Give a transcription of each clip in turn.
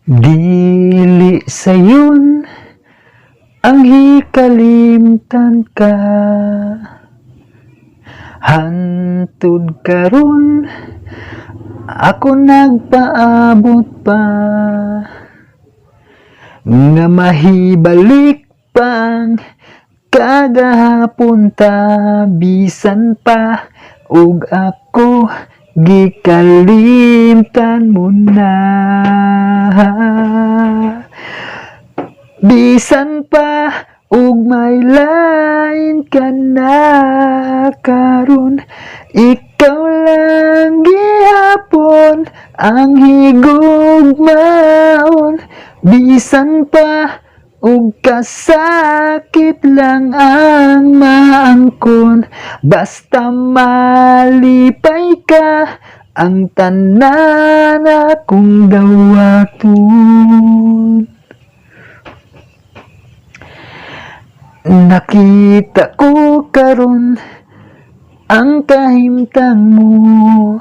Dili sayon ang hikalimtan ka. Hantud karon ako nagpaabot pa nga mahibalik pang kagahapon ta, bisan pa ug ako gikalimtan mo na, bisan pa ug may lain ka na karon, ikaw lang gihapon ang higugmaon, bisan pa ug kasakit lang ang maangkon, basta malipay ka, ang tanan akong dawaton. Nakita ko karon ang kahimtang mo,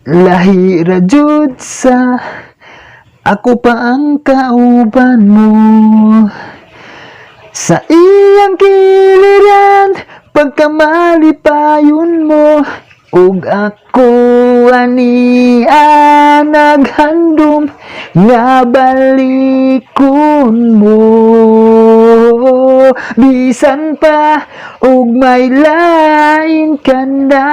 lahi ra jud sa ako pa ang kauban mo. Sa iyang kiliran pagkamalipayon mo, ug ako ani naghandom nga balikon mo, bisan pa ug may lain ka na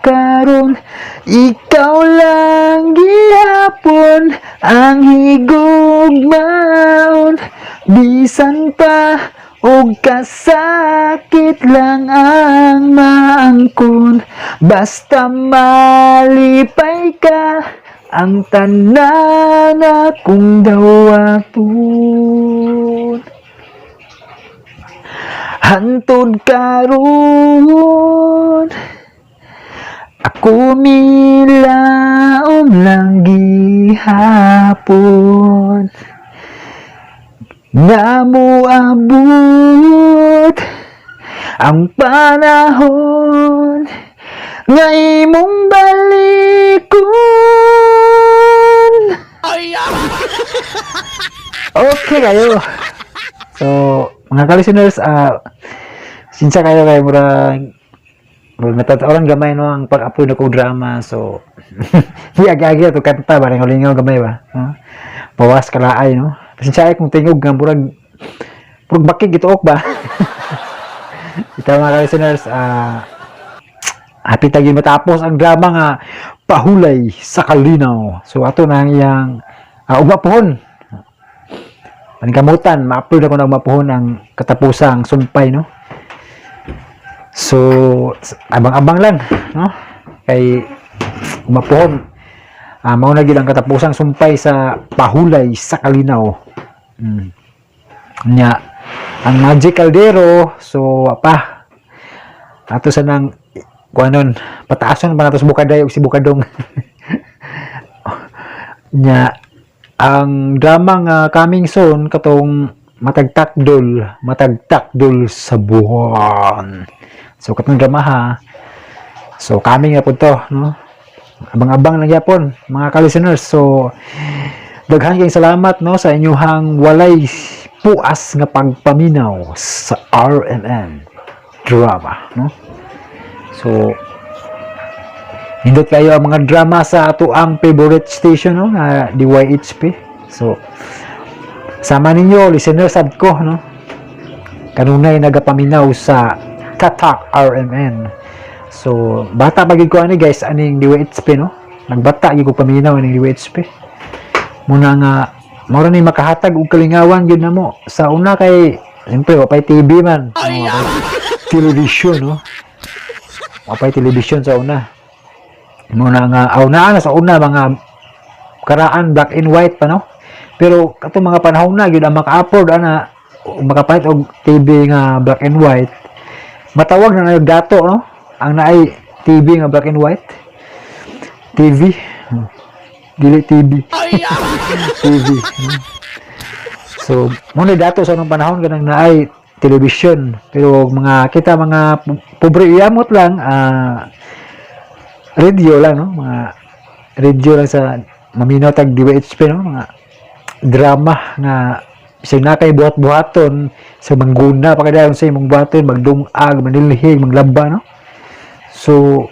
karon, ikaw lang gihapon ang higugmaon, bisan pa ug kasakit lang ang maangkon, basta malipay ka, ang tanan akong dawaton. Hantod karon ako milaom lang gihapon nga moabot ang panahon nga imong balikon. Okay kayo. So, mga ka-listeners, sinsa kayo kay murag murag natataoran gamay, no, ang pag-upload ako drama. So, di agi-agi ato kanta ba ring lingaw gamay ba? Huh? Bawas kalaay, no? Pasensya kung tingog nga murag murag bakig gituok ba? Ito, mga ka-listeners, happy tagi matapos ang drama nga Pahulay sa Kalinaw. So ato na ang iyang ugma pohon. Paningkamutan, ma-upload ako na ugma pohon ang katapusang sumpay, no? So, abang-abang lang, no? Kay ugma pohon, mao na gyud ang katapusang sumpay sa Pahulay sa Kalinaw. Nya, ang Magic Caldero, so pa ato sa nang kuanon, pataason pa nato sa Bukaday ug si Bukadong. Nya, ang drama nga coming soon, katong Matagtakdol, Matagtakdol sa Buwan. So katong drama ha. So coming na pud to, no? Abang-abang lang gyapon, mga ka-listeners. So daghan kayong salamat, no, sa inyuhang walay puas nga pagpaminaw sa RMN Drama, no? So nindot kayo ang mga drama sa ato ang favorite station, no, nga DYHP. So sama ninyo, listeners sad ko, no, kanunay nagapaminaw sa Tatak RMN. So bata pa gid ko ani, guys, aning DYHP, no? Nagbata gid ko paminaw aning DYHP. Muna nga mao ra ni makahatag og kalingawan gyud namo sa una kay siyempre wa pay TV man. Oh, wa pay television, no? Wa pay television sa una. Muna nga aw naa na sa una, mga karaan black and white pa, no? Pero katong mga panahon na gyud ang maka-afford ana o makapalit og TV nga black and white, matawag na na dato, no, ang naay TV nga black and white TV, dili TV TV. So mo na dato sa unang panahon kanang naay television, pero mga kita mga pobre yamot lang, radio lang, no, mga radio lang sa maminaw tag DYHP, no, mga drama nga bisag na kay buhat-buhaton sa mangguna pa kadayon sa imong buhaton, magdungag, manilhig, maglaba, no. So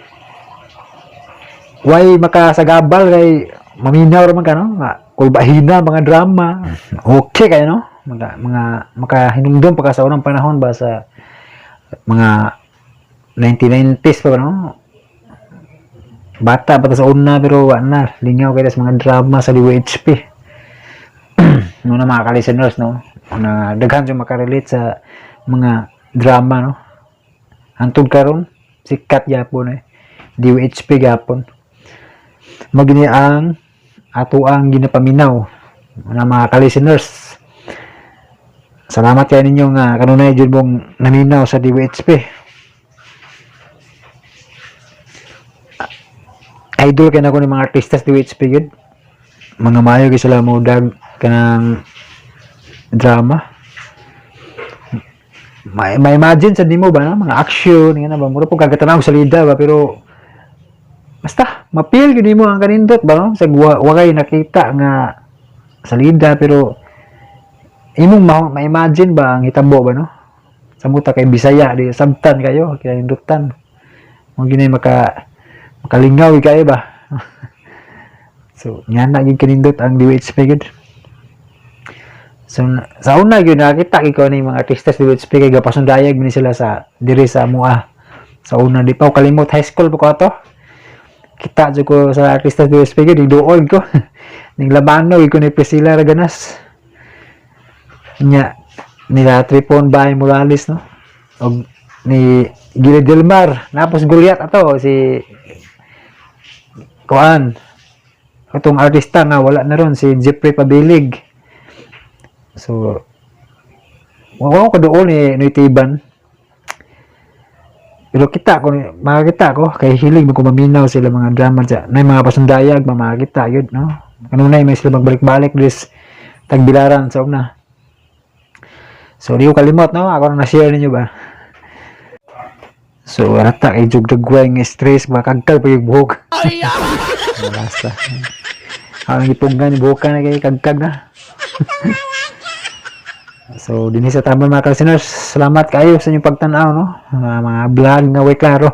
why makasagabal kay maminaw ra man ka, no, nga kulbahina mga drama, okay kayo, no, mga makahinumdum pa ka sa unang panahon ba, sa mga 1990s pa ba, no. Bata pa ta sa una pero wa na lingaw kay sa mga drama sa DWHP no na, mga ka-listeners, no, na daghan yung makarelate sa mga drama, no. Hantod karon sikat gyapon eh, DWHP gyapon magini ang ato ang ginapaminaw na, mga ka-listeners. Salamat kay ninyo nga kanunay jud mong naminaw sa DWHP. Idol kay nako ni mga artista sa DWHP gyud, mga maayo gyud sila mo dag kanang drama. Ma-imagine sa nimo ba na mga action nga na ba, mura po kagatanaw sa lida ba, pero basta mapil gyud nimo ang kanindot ba, no, sa wa kay nakita nga salida pero imong ma-imagine ba ang hitabo ba, no. Samuta kay Bisaya di sabtan kayo kinanindutan mo ginay makalingaw kayo ba. So nga na gyud kanindot ang DWHP gyud. So sa una gyud nakita gyud ko ni mga artista sa DWHP kay gapasundayag man ni sila sa diri sa mua. Sa una di pa ko kalimot, high school pa ko ato. Kita jud ko sa artista sa DWHP gyud, duol ko. Ning labano gyud ko ni Priscilla Raganas. Nya nila Tripon Bay Morales, no. Og ni Gili Delmar, napos Goliath ato si kuan, atong artista nga wala na ron, si Jeffrey Pabilig. So wala ko kaduol ni Noy Tiban. Pero kita ko makakita ko kay hilig mo ko maminaw sila mga drama dya. Nay mga pasundayag ba makakita yun, no. Kanunay may sila magbalik-balik this tagbilaran sa una. So di ko kalimot, no, ako na na-share ninyo ba. So rata kay jugdagway nga stress ba, kagkag pa yung buhok. Basta. Ang ipugnan ni buhok na kay kagkag na. So dinhi sa tama, mga listeners, salamat kayo sa inyong pagtan-aw, no. Mga vlog nga way klaro.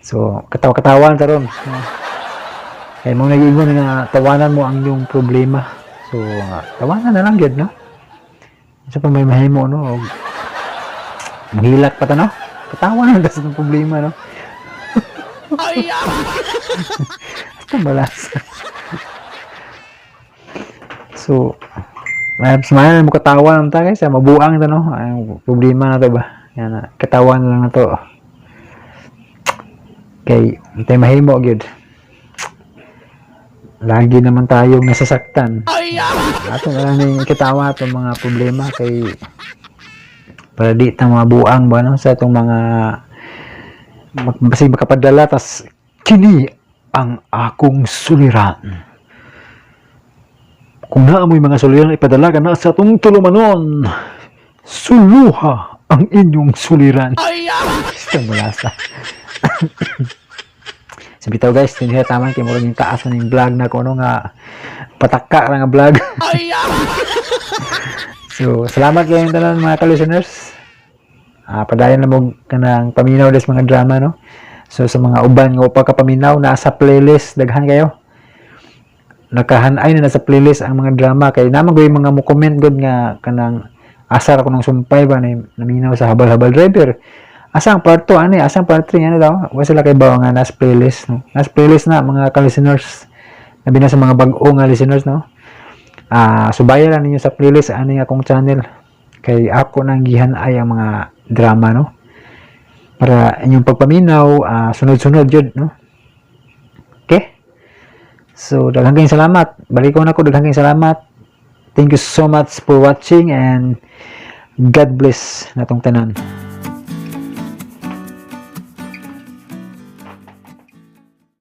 So katawa-katawan ta ron. Kay mo nag-ingon nga tawanan mo ang iyong problema. So tawanan na lang gyud, no. Sa pa may mahimo, no. Og muhilak pa ta, no. Katawa na lang ta sa itong problema, no. Basta balasa. So, mas mahal mo katawa lang ta kaysa mabuang ta, no. Ay, problema na to ba. Yan na, katawa na lang na to. Kay, tayo mahimo gyud. Lagi naman tayong nasasaktan. Ato na lang ning kitawa itong mga problema kay para di ta mabuang ba, no, sa itong mga basig makapadala tas kini ang akong suliran. Kung naa mo'y mga suliran, ipadala ka na sa atong tulumanon. Suluha ang inyong suliran. Basta mulasa. So bitaw guys, hindi na tama kay murag yung taas na yung vlog na ko, no, nga pataka ra nga vlog. So salamat kayong tanan, mga ka-listeners. Padayon na mo kanang paminaw des mga drama, no. So sa mga uban nga upa ka paminaw, nasa playlist daghan kayo. Nakahanay na nasa playlist ang mga drama kay naman ko yung mga mo comment god nga kanang asar ako ng sumpay ba na naminaw sa Habal-Habal Driver. Asa ang part 2 ani, asa ang part 3 ano daw? Wa sila kay bawa nga nasa playlist, no. Nasa playlist na, mga ka-listeners. Labi na sa mga bag-o nga listeners, no. Subayan lang ninyo sa playlist ani akong channel kay ako nang gihanay ang mga drama, no. Para inyong pagpaminaw, sunod-sunod jud, no. Okay? So, daghang kayong salamat. Balik ko na ko, daghang kayong salamat. Thank you so much for watching and God bless natong tanan.